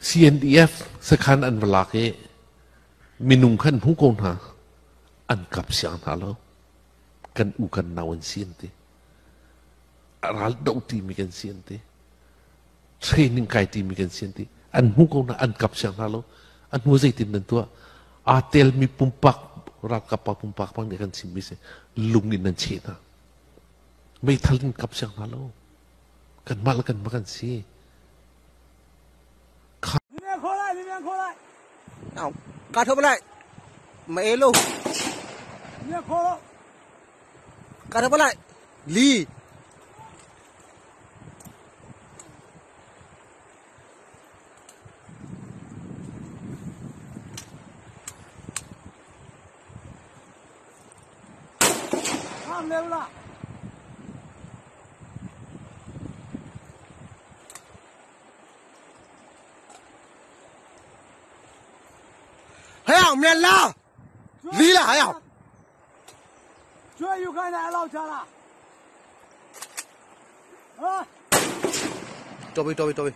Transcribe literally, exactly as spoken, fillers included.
C N D F sakhan an va lak i minung khan hmu ko hna, an kap siang hna lo. Kan u kan nau an si an ti. A ral do timi kan si an ti. Training kai timi kan si an ti. An hmu ko hna, an kap siang hna lo. An hmu zeitin nan tuah. Aa tel mi pumpak, ralkap pa pumpak pang nih kan chimmi si. Lung in nan chih hna. Meithal in kap siang hna lo. Kan mal kan ma kan si. Kha- Aa, ka thawh lai. Ma e lo. Ka thawh lai. Li. Hai ang mian la. Li la hai ang. Tobi, tobi, tobi.